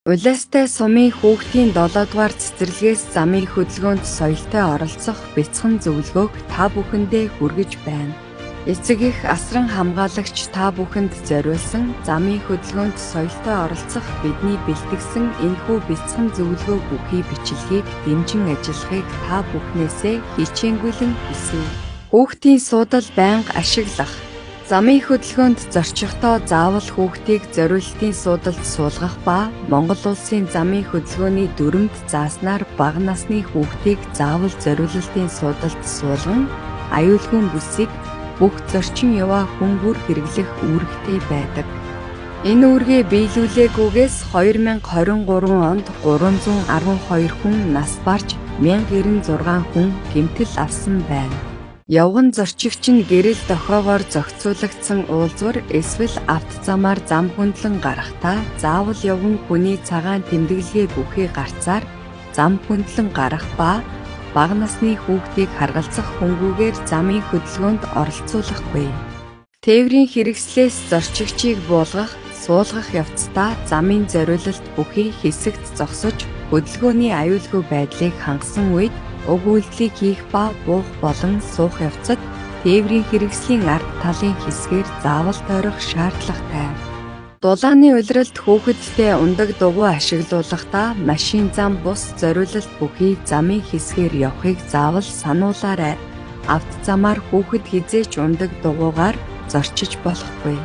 Улиастай сумын хүүхдийн 7 дугаар цэцэрлэгээс замын хөдөлгөөнд соёлтой оролцох бяцхан зөвлөгөөг та бүхэндээ хүргэж байна. Эцэг эх асран хамгаалагч та бүхэнд зориулсан замын хөдөлгөөнд соёлтой оролцох бидний бэлтгэсэн энэхүү бяцхан зөвлөгөө бүхий бичлэгийг дэмжин ажиллахыг та бүхнээсээ хичээнгүйлэн хүсье. Хүүхдийн суудал байнга ашиглах. Замын хөдөлгөөнд зорчихдоо заавал хүүхдийг зориултын суудалд суулгах ба Монгол Улсын замын хөдөлгөөний дүрэмд зааснаар бага насны хүүхдийг заавал зориулалтын суудалд суулган аюулгүй бүсийг бүх зорчин яваа хүн бүр хэрэглэх үүрэгтэй байдаг. Энэ үүргээ биелүүлээгүйгээс 2023 онд 312 хүн нас барж 1096 хүн гэмтэл авсан байна. Явган зорчигч нь гэрэл дохиогоор зохицуулагдсан уулзвар эсвэл авто замаар зам хөндлөн гарахдаа заавал явган хүний цагаан тэмдэглэгээ бүхий гарцаар зам хөндлөн гарах ба бага насны хүүхдийг харгалзах хүнгүйгээр замын хөдөлгөөнд оролцуулахгүй. Тээврийн хэрэгслээс зорчигчийг буулгах, суулгах явцдаа замын зориулалт бүхий хэсэгт зогсож хөдөлгөөний аюулгүй байдлыг хангасан үед уг үйлдэлийг хийх ба буух болон суух явцад тээврийн хэрэгслийн ард талын хэсгээр заавал тойрох шаардлагатай. Дулааны улиралд хүүхэдтэй унадаг дугуй ашиглуулахдаа машин зам бус зориулалт бүхий замын хэсгээр явахыг заавал сануулаарай. Авто замаар хүүхэд хэзээ ч унадаг дугуйгаар зорчиж болохгүй.